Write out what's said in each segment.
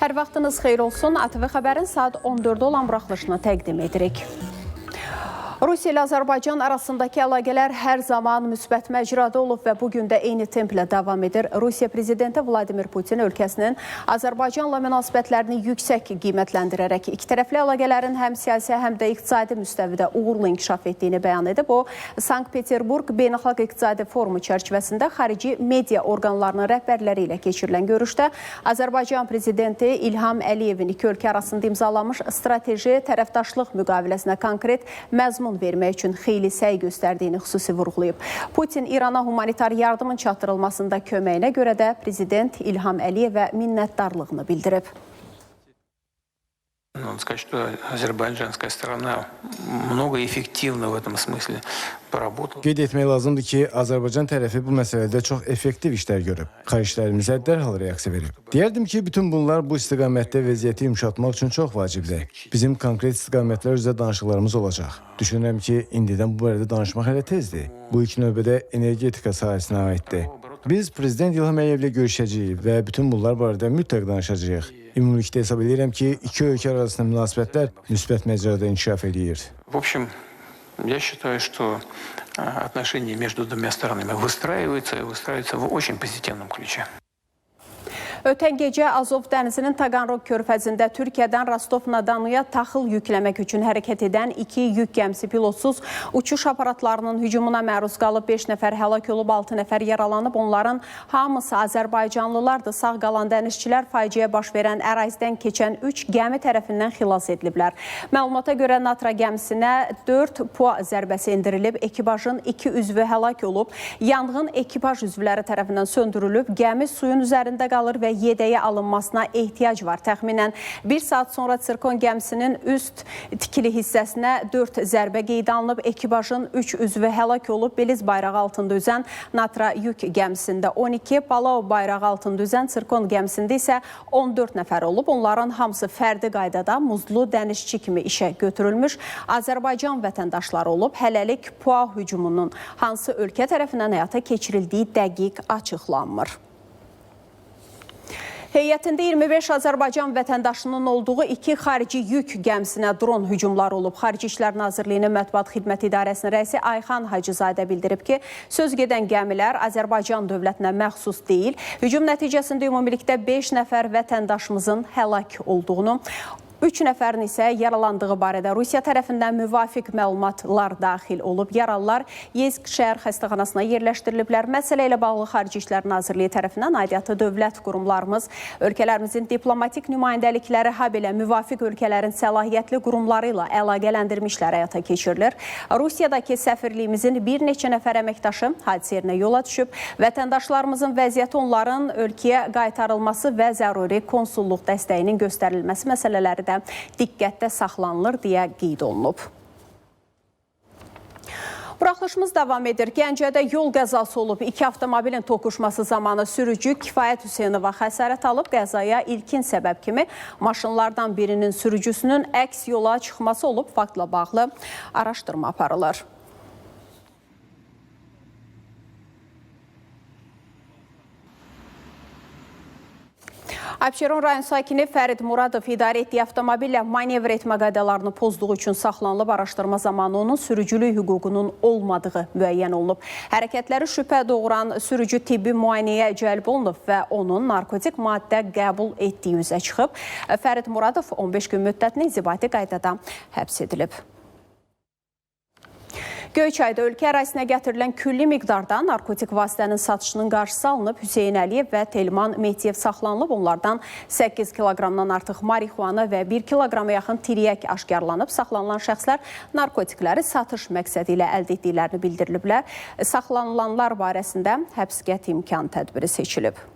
Hər vaxtınız xeyir olsun. ATV Xəbərin saat 14-də olan buraxılışını təqdim edirik. Rusiya ilə Azərbaycan arasındakı əlaqələr hər zaman müsbət məcrada olub və bu gün də eyni templə davam edir. Rusiya prezidenti Vladimir Putin ölkəsinin Azərbaycanla münasibətlərini yüksək qiymətləndirərək iki tərəfli əlaqələrin həm siyasi, həm də iqtisadi müstəvidə uğurlu inkişaf etdiyini bəyan edib. O, Sankt-Peterburq Beynəlxalq İqtisadi Forumu çərçivəsində xarici media orqanlarının rəhbərləri ilə keçirilən görüşdə Azərbaycan prezidenti İlham Əliyevin iki ölkə arasında imzalanmış strateji tərəfdaşlıq müqaviləsinə konkret məzmun vermək üçün xeyli səy göstərdiyini xüsusi vurğulayıb. Putin İrana humanitar yardımın çatdırılmasında köməyinə görə də prezident İlham Əliyevə minnətdarlığını bildirib. Надо сказать, что азербайджанская сторона много эффективно в этом смысле поработала. Qeyd etmək lazımdır ki, Azərbaycan tərəfi bu məsələdə çox effektiv işlər görüb. Xahişlərimizə dərhal reaksiya verib. Deyərdim ki, bütün bunlar bu istiqamətdə vəziyyəti yumşaltmaq üçün çox vacibdir. Bizim konkret istiqamətlər üzrə danışıqlarımız olacaq. Düşünürəm ki, indidən bu barədə danışmaq hələ tezdir. Bu ilk növbədə energetika sahəsinə aiddir. Biz Prezident İlham Əliyevlə görüşəcəyik və bütün bunlar barədə mütləq danışacağıq. Ümumilikdə hesab edirəm ki, iki ölkə arasında münasibətlər müsbət məcrada inkişaf eləyir. В общем, я считаю, что отношения между двумя сторонами выстраиваются и выстраиваются в очень позитивном ключе. Ötən gecə Azov dənizinin Taganrog körfəzində Türkiyədən Rostov-na-Donuya taxıl yükləmək üçün hərəkət edən iki yük gəmisi pilotsuz uçuş aparatlarının hücumuna məruz qalıb. 5 nəfər həlak olub, 6 nəfər yaralanıb. Onların hamısı azərbaycanlılardır. Sağ qalan dənizçilər faciə baş verən ərazidən keçən 3 gəmi tərəfindən xilas ediliblər. Məlumata görə Natra gəmisinə 4 PUA zərbəsi endirilib. Ekipajın 2 üzvü həlak olub. Yanğın ekipaj üzvləri tərəfindən söndürülüb. Gəmi suyun üzərində qalır və yedəyə alınmasına ehtiyac var. Təxminən 1 saat sonra Tsirkon gəmisinin üst tikili hissəsinə 4 zərbə qeydə alınıb. Ekipajın 3 üzvü həlak olub. Beliz bayrağı altında üzən Natra yük gəmisində 12, Palau bayrağı altında üzən Tsirkon gəmisində isə 14 nəfər olub. Onların hamısı fərdi qaydada muzlu dənizçi kimi işə götürülmüş Azərbaycan vətəndaşları olub. Hələlik PUA hücumunun hansı ölkə tərəfindən həyata keçirildiyi dəqiq açıqlanmır. Heyətində 25 Azərbaycan vətəndaşının olduğu iki xarici yük gəmisinə dron hücumları olub. Xarici İşlər Nazirliyinin Mətbuat Xidməti İdarəsinin rəisi Ayxan Hacızadə bildirib ki, söz gedən gəmilər Azərbaycan dövlətinə məxsus deyil. Hücum nəticəsində ümumilikdə 5 nəfər vətəndaşımızın həlak olduğunu, 3 nəfərin isə yaralandığı barədə Rusiya tərəfindən müvafiq məlumatlar daxil olub. Yaralılar Yeysk şəhər xəstəxanasına yerləşdiriliblər. Məsələ ilə bağlı Xarici İşlər Nazirliyi tərəfindən aidiyyatı dövlət qurumlarımız, ölkələrimizin diplomatik nümayəndəlikləri, habelə müvafiq ölkələrin səlahiyyətli qurumları ilə əlaqələndirmişlər həyata keçirilir. Rusiyadakı səfirliyimizin bir neçə nəfər əməkdaşı hadisə yerinə yola düşüb. Vətəndaşlarımızın vəziyyəti, onların ölkəyə qaytarılması və zəruri konsulluq dəstəyinin göstərilməsi məsələləri də diqqətdə saxlanılır deyə qeyd olunub. Buraxılışımız davam edir. Gəncədə yol qəzası olub. İki avtomobilin toqquşması zamanı sürücü Kifayət Hüseynova xəsarət alıb. Qəzaya ilkin səbəb kimi maşınlardan birinin sürücüsünün əks yola çıxması olub. Faktla bağlı araşdırma aparılır. Abşeron rayon sakini Fərid Muradov idarə etdiyi avtomobillə manevr etmə qaydalarını pozduğu üçün saxlanılıb. Araşdırma zamanı onun sürücülük hüququnun olmadığı müəyyən olunub. Hərəkətləri şübhə doğuran sürücü tibbi müayinəyə cəlb olunub və onun narkotik maddə qəbul etdiyi üzə çıxıb. Fərid Muradov 15 gün müddətinə inzibati qaydada həbs edilib. Göyçayda ölkə ərazisinə gətirilən külli miqdarda narkotik vasitənin satışının qarşısı alınıb. Hüseyn Əliyev və Telman Mehdiyev saxlanılıb. Onlardan 8 kiloqramdan artıq marixuana və 1 kiloqrama yaxın tiryək aşkarlanıb. Saxlanılan şəxslər narkotikləri satış məqsədi ilə əldə etdiklərini bildiriliblər. Saxlanılanlar barəsində həbs qəti imkan tədbiri seçilib.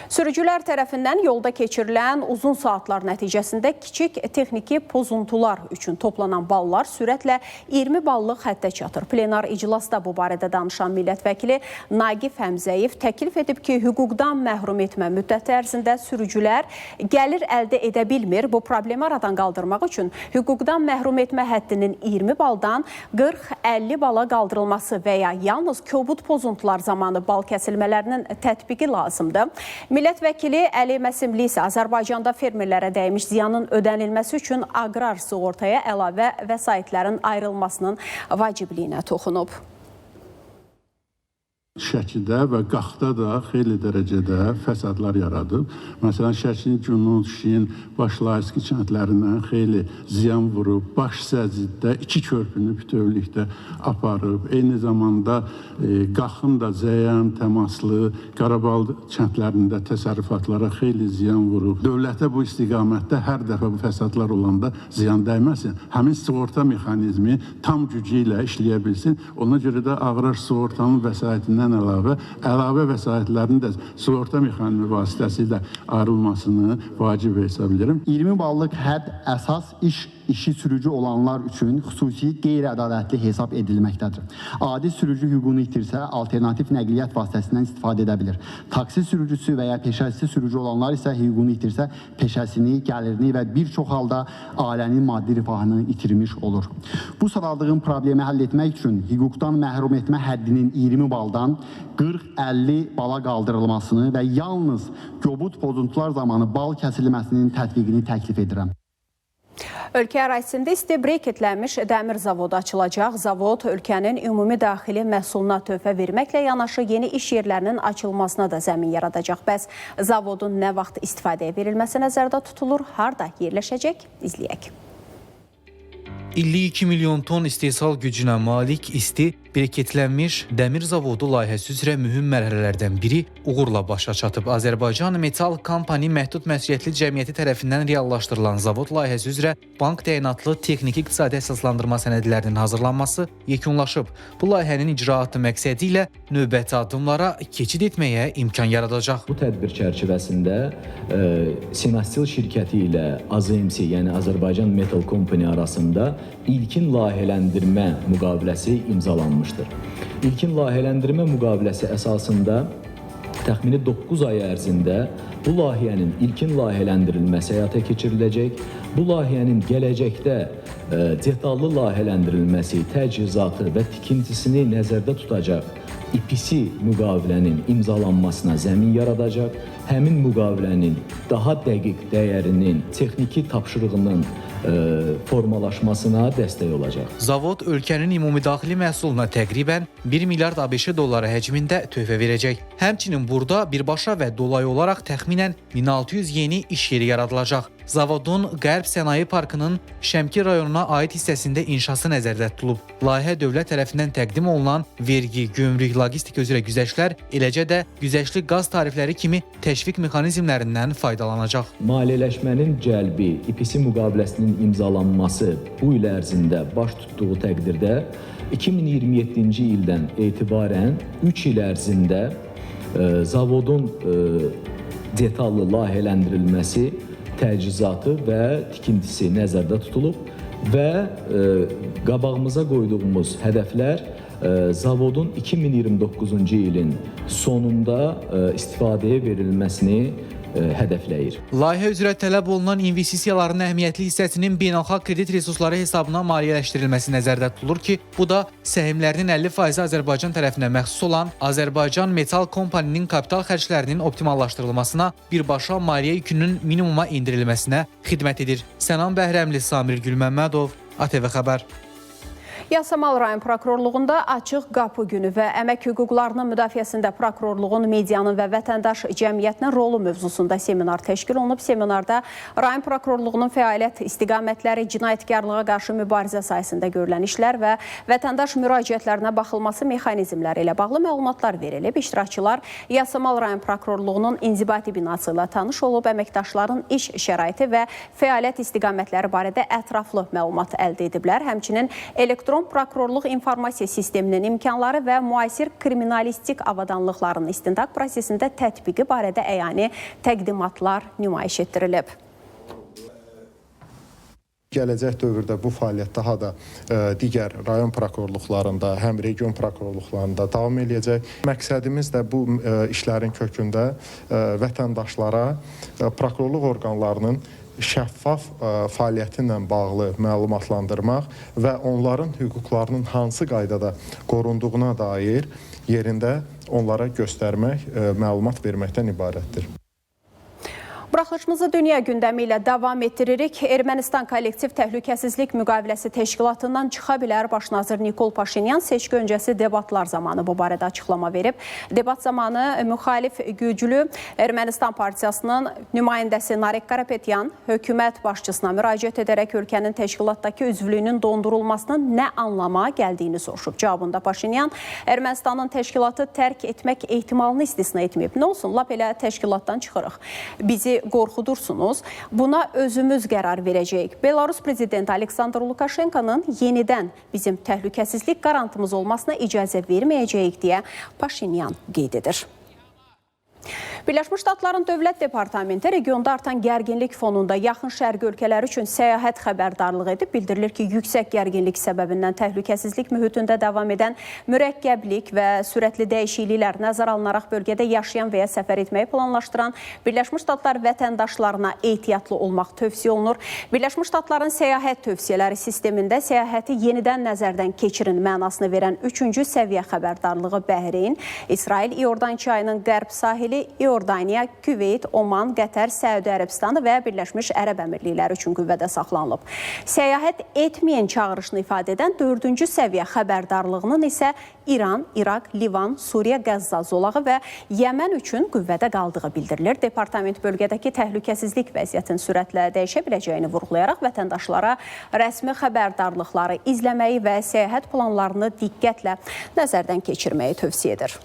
Sürücülər tərəfindən yolda keçirilən uzun saatlar nəticəsində kiçik texniki pozuntular üçün toplanan ballar sürətlə 20 ballıq həddə çatır. Plenar iclasda bu barədə danışan millət vəkili Naqif Həmzəyev təklif edib ki, hüquqdan məhrum etmə müddəti ərzində sürücülər gəlir əldə edə bilmir. Bu problemi aradan qaldırmaq üçün hüquqdan məhrum etmə həddinin 20 baldan 40-50 bala qaldırılması və ya yalnız kobud pozuntular zamanı bal kəsilmələrinin tətbiqi lazımdır. Millət vəkili Əli Məsimli isə Azərbaycanda fermerlərə dəymiş ziyanın ödənilməsi üçün aqrar sığortaya əlavə vəsaitlərin ayrılmasının vacibliyinə toxunub. Şəkidə və Qaxda da xeyli dərəcədə fəsadlar yaradıb. Məsələn, Şəkinin Cünun, Şin, Başlayski kəndlərindən xeyli ziyan vurub, Baş Səciddə 2 körpünü bütövlükdə aparıb. Eyni zamanda Qaxın da Zəyəm, Təmaslı, Qarabal kəndlərində təsərrüfatlara xeyli ziyan vurub. Dövlətə bu istiqamətdə hər dəfə bu fəsadlar olanda ziyan dəyməsin. Həmin sığorta mexanizmi tam gücü ilə işləyə bilsin. Ona görə də aqrar sığortanın vəsaitindən əlavə vəsaitlərin də sığorta mexanizmi vasitəsilə ayrılmasını vacib hesab edirəm. 20 ballıq hədd əsas işi sürücü olanlar üçün xüsusi qeyri-ədalətli hesab edilməkdədir. Adi sürücü hüququnu itirsə, alternativ nəqliyyat vasitəsindən istifadə edə bilir. Taksi sürücüsü və ya peşəsi sürücü olanlar isə hüququnu itirsə, peşəsini, gəlirini və bir çox halda ailənin maddi rifahını itirmiş olur. Bu sadaldığın problemi həll etmək üçün hüquqdan məhrum etmə həddinin 20 baldan 40-50 bala qaldırılmasını və yalnız kobud pozuntular zamanı bal kəsilməsinin tətbiqini təklif edirəm. Ölkə ərazisində isti breketlənmiş dəmir zavodu açılacaq. Zavod ölkənin ümumi daxili məhsuluna töhfə verməklə yanaşı yeni iş yerlərinin açılmasına da zəmin yaradacaq. Bəs zavodun nə vaxt istifadəyə verilməsi nəzərdə tutulur, harda yerləşəcək? İzləyək. 52 milyon ton istehsal gücünə malik isti breketlənmiş dəmir zavodu layihəsi üzrə mühüm mərhələlərdən biri uğurla başa çatıb. Azərbaycan Metal Company Məhdud Məsuliyyətli Cəmiyyəti tərəfindən reallaşdırılan zavod layihəsi üzrə bank təyinatlı texniki iqtisadi əsaslandırma sənədlərinin hazırlanması yekunlaşıb. Bu layihənin icraatı məqsədi ilə növbəti addımlara keçid etməyə imkan yaradacaq. Bu tədbir çərçivəsində Sinastil şirkəti ilə AZMC, yəni Azərbaycan Metal Company arasında ilkin layihələndirmə müqaviləsi imzalanmışdır. İlkin layihələndirmə müqaviləsi əsasında təxmini 9 ay ərzində bu layihənin ilkin layihələndirilməsi həyata keçiriləcək. Bu layihənin gələcəkdə detallı layihələndirilməsi, təchizatı və tikintisini nəzərdə tutacaq İPC müqavilənin imzalanmasına zəmin yaradacaq. Həmin müqavilənin daha dəqiq dəyərinin, texniki tapşırığının formalaşmasına dəstək olacaq. Zavod ölkənin ümumi daxili məhsuluna təqribən 1 milyard ABŞ dolları həcmində töhfə verəcək. Həmçinin burada birbaşa və dolayı olaraq təxminən 1600 yeni iş yeri yaradılacaq. Zavodun Qərb Sənaye Parkının Şəmkir rayonuna aid hissəsində inşası nəzərdə tutulub. Layihə dövlət tərəfindən təqdim olunan vergi, gömrük, logistika üzrə güzəştlər, eləcə də güzəştli qaz tarifləri kimi təşviq mexanizmlərindən faydalanacaq. Maliyyələşmənin cəlbi, İPC müqaviləsinin imzalanması bu il ərzində baş tutduğu təqdirdə 2027-ci ildən etibarən 3 il ərzində zavodun detallı layihələndirilməsi, təchizatı və tikintisi nəzərdə tutulub və qabağımıza qoyduğumuz hədəflər zavodun 2029-cu ilin sonunda istifadəyə verilməsini hədəfləyir. Layihə üzrə tələb olunan investisiyaların əhəmiyyətli hissəsinin beynəlxalq kredit resursları hesabına maliyyələşdirilməsi nəzərdə tutulur ki, bu da səhmlərinin 50% Azərbaycan tərəfinə məxsus olan Azərbaycan Metal Company-nin kapital xərclərinin optimallaşdırılmasına, birbaşa maliyyə yükünün minimuma endirilməsinə xidmət edir. Sənan Bəhrəmli, Samir Gülməmmədov, ATV Xəbər. Yasamal rayon prokurorluğunda açıq qapı günü və əmək hüquqlarının müdafiəsində prokurorluğun, medianın və vətəndaş cəmiyyətinin rolu mövzusunda seminar təşkil olunub. Seminarda rayon prokurorluğunun fəaliyyət istiqamətləri, cinayətkarlığa qarşı mübarizə sahəsində görülən işlər və vətəndaş müraciətlərinə baxılması mexanizmləri ilə bağlı məlumatlar verilib. İştirakçılar Yasamal rayon prokurorluğunun inzibati binası ilə tanış olub, əməkdaşların iş şəraiti və fəaliyyət istiqamətləri barədə ətraflı məlumat əldə ediblər. Həmçinin elektron prokurorluq informasiya sisteminin imkanları və müasir kriminalistik avadanlıqların istintaq prosesində tətbiqi barədə əyani təqdimatlar nümayiş etdirilib. Gələcək dövrdə bu fəaliyyət daha da digər rayon prokurorluqlarında, həm region prokurorluqlarında davam eləyəcək. Məqsədimiz də bu işlərin kökündə vətəndaşlara prokurorluq orqanlarının şəffaf fəaliyyəti ilə bağlı məlumatlandırmaq və onların hüquqlarının hansı qaydada qorunduğuna dair yerində onlara göstərmək, məlumat verməkdən ibarətdir. Buraxılışımızı dünya gündəmi ilə davam etdiririk. Ermənistan Kollektiv Təhlükəsizlik Müqaviləsi Təşkilatından çıxa bilər. Baş nazir Nikol Paşinyan seçki öncəsi debatlar zamanı bu barədə açıqlama verib. Debat zamanı müxalif güclü Ermənistan Partiyasının nümayəndəsi Narek Karapetyan hökumət başçısına müraciət edərək ölkənin təşkilatdakı üzvlüyünün dondurulmasının nə anlama gəldiyini soruşub. Cavabında Paşinyan Ermənistanın təşkilatı tərk etmək ehtimalını istisna etməyib. Nə olsun, lap elə təşkilatdan çıxırıq. Bizi qorxudursunuz. Buna özümüz qərar verəcəyik. Belarus prezidenti Aleksandr Lukaşenkonun yenidən bizim təhlükəsizlik qarantımız olmasına icazə verməyəcəyik deyə Paşinyan qeyd edir. Birləşmiş Ştatların Dövlət Departamenti regionda artan gərginlik fonunda Yaxın Şərq ölkələri üçün səyahət xəbərdarlığı edib. Bildirilir ki, yüksək gərginlik səbəbindən təhlükəsizlik mühitində davam edən mürəkkəblik və sürətli dəyişikliklər nəzərə alınaraq bölgədə yaşayan və ya səfər etməyi planlaşdıran Birləşmiş Ştatlar vətəndaşlarına ehtiyatlı olmaq tövsiyə olunur. Birləşmiş Ştatların səyahət tövsiyələri sistemində səyahəti yenidən nəzərdən keçirin mənasını verən 3-cü səviyyə xəbərdarlığı Bəhreyn, İsrail, İordan çayının qərb sahili, İordaniya, Küveyt, Oman, Qətər, Səudi Ərəbistanı və Birləşmiş Ərəb Əmirlikləri üçün qüvvədə saxlanılıb. Səyahət etməyin çağırışını ifadə edən 4-cü səviyyə xəbərdarlığının isə İran, İraq, Livan, Suriya, Qəzza zolağı və Yəmən üçün qüvvədə qaldığı bildirilir. Departament bölgədəki təhlükəsizlik vəziyyətinin sürətlə dəyişə biləcəyini vurğulayaraq vətəndaşlara rəsmi xəbərdarlıqları izləməyi və səyahət planlarını diqqətlə nəzərdən keçirməyi tövsiyə edir.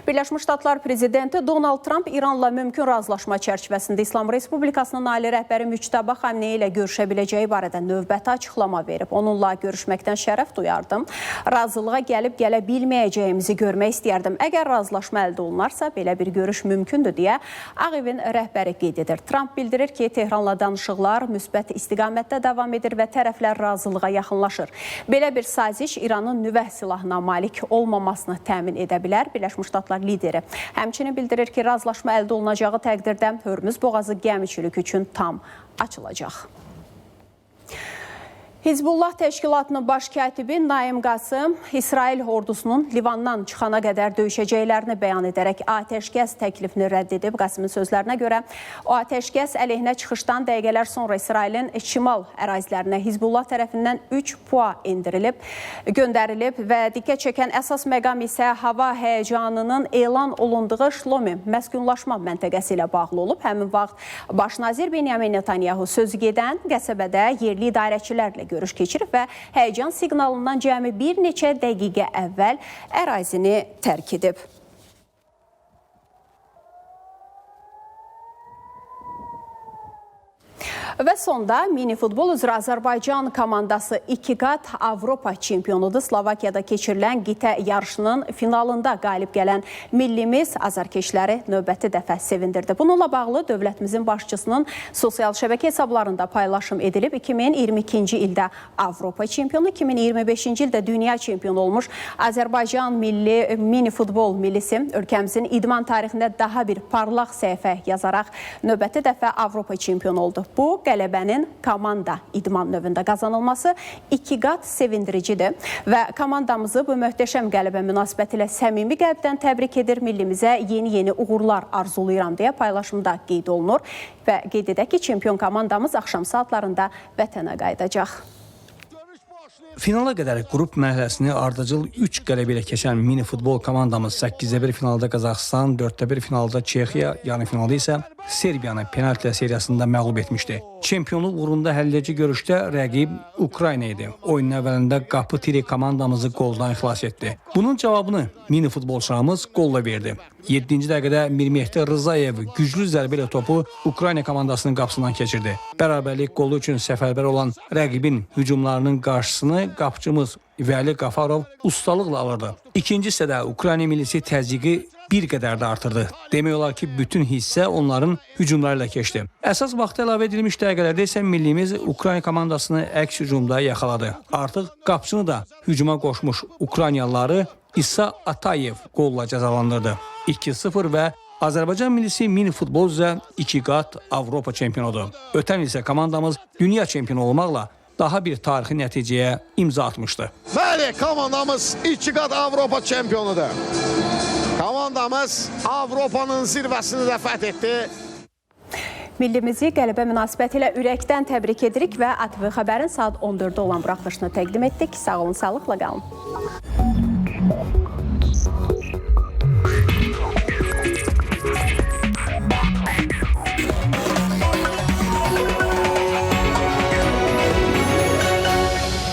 Birləşmiş Ştatlar Prezidenti Donald Trump İranla mümkün razılaşma çərçivəsində İslam Respublikasının ali rəhbəri Müctəba Xamneyi ilə görüşə biləcəyi barədə növbəti açıqlama verib. Onunla görüşməkdən şərəf duyardım. Razılığa gəlib gələ bilməyəcəyimizi görmək istəyərdim. Əgər razılaşma əldə olunarsa, belə bir görüş mümkündür deyə Ağ Evin rəhbəri qeyd edir. Trump bildirir ki, Tehranla danışıqlar müsbət istiqamətdə davam edir və tərəflər razılığa yaxınlaşır. Belə bir saziş İranın nüvə silahına malik olmamasını təmin edə bilər. Birləşmiş Ştatlar lideri həmçinin bildirir ki, razılaşma əldə olunacağı təqdirdə Hörmüz boğazı gəmiçilik üçün tam açılacaq. Hizbullah təşkilatının baş katibi Naim Qasım İsrail ordusunun Livandan çıxana qədər döyüşəcəklərini bəyan edərək atəşkəs təklifini rədd edib. Qasımın sözlərinə görə o atəşkəs əleyhinə çıxışdan dəqiqələr sonra İsrailin şimal ərazilərinə Hizbullah tərəfindən 3 PUA endirilib, göndərilib və diqqət çəkən əsas məqam isə hava həyəcanının elan olunduğu Şlomi məskunlaşma məntəqəsi ilə bağlı olub. Həmin vaxt baş nazir Benyamin Netanyahu sözü gedən qəsəbədə yerli idarəçilərlə görüş keçirib və həyəcan siqnalından cəmi bir neçə dəqiqə əvvəl ərazini tərk edib. Və sonda mini futbol üzrə Azərbaycan komandası 2 qat Avropa çempionudur. Slovakiyada keçirilən qitə yarışının finalında qalib gələn millimiz azarkeşləri növbəti dəfə sevindirdi. Bununla bağlı dövlətimizin başçısının sosial şəbəkə hesablarında paylaşım edilib. 2022-ci ildə Avropa çempionu, 2025-ci ildə dünya çempionu olmuş Azərbaycan milli mini futbol millisi ölkəmizin idman tarixində daha bir parlaq səhifə yazaraq növbəti dəfə Avropa çempionu oldu. Bu qələbənin komanda idman növündə qazanılması 2 qat sevindiricidir və komandamızı bu möhtəşəm qələbə münasibətilə səmimi qəlbdən təbrik edir, millimizə yeni-yeni uğurlar arzulayıram deyə paylaşımda qeyd olunur və qeyd edək ki, çempion komandamız axşam saatlarında vətənə qayıdacaq. Finala qədər qrup mərhələsini ardıcıl 3 qələbə ilə keçən mini futbol komandamız 8-1 finalda Qazaxıstan, 4-1 finalda Çexiya, yarı finalda isə Serbiyanı penaltilər seriyasında məğlub etmişdi. Çempionluq uğrunda həlledici görüşdə rəqib Ukrayna idi. Oyunun əvvəlində qapı tiri komandamızı qoldan xilas etdi. Bunun cavabını mini futbolçularımız qolla verdi. 7-ci dəqiqədə Mirmehdi Rızayev güclü zərbə ilə topu Ukrayna komandasının qapısından keçirdi. Bərabərlik qolu üçün səfərbər olan rəqibin hücumlarının qarşısını qapıcımız Vəli Qafarov ustalıqla alırdı. İkinci hissədə Ukrayna millisi təzyiqi bir qədər də artırdı. Demək olar ki, bütün hissə onların hücumları ilə keçdi. Əsas vaxta əlavə edilmiş dəqiqələrdə isə millimiz Ukrayna komandasını əks hücumda yaxaladı. Artıq qapıcını da hücuma qoşmuş Ukraynalıları İsa Atayev qolla cəzalandırdı. 2-0 və Azərbaycan millisi mini futbol üzrə 2 qat Avropa çempionudur. Ötən il isə komandamız dünya çempionu olmaqla daha bir tarixi nəticəyə imza atmışdı. Bəli, komandamız 2 qat Avropa çempionudur. Komandamız Avropanın zirvəsini də fəth etdi. Millimizi qələbə münasibətilə ürəkdən təbrik edirik və ATV Xəbərin saat 14-də olan buraxılışını təqdim etdik. Sağ olun, sağlıqla qalın.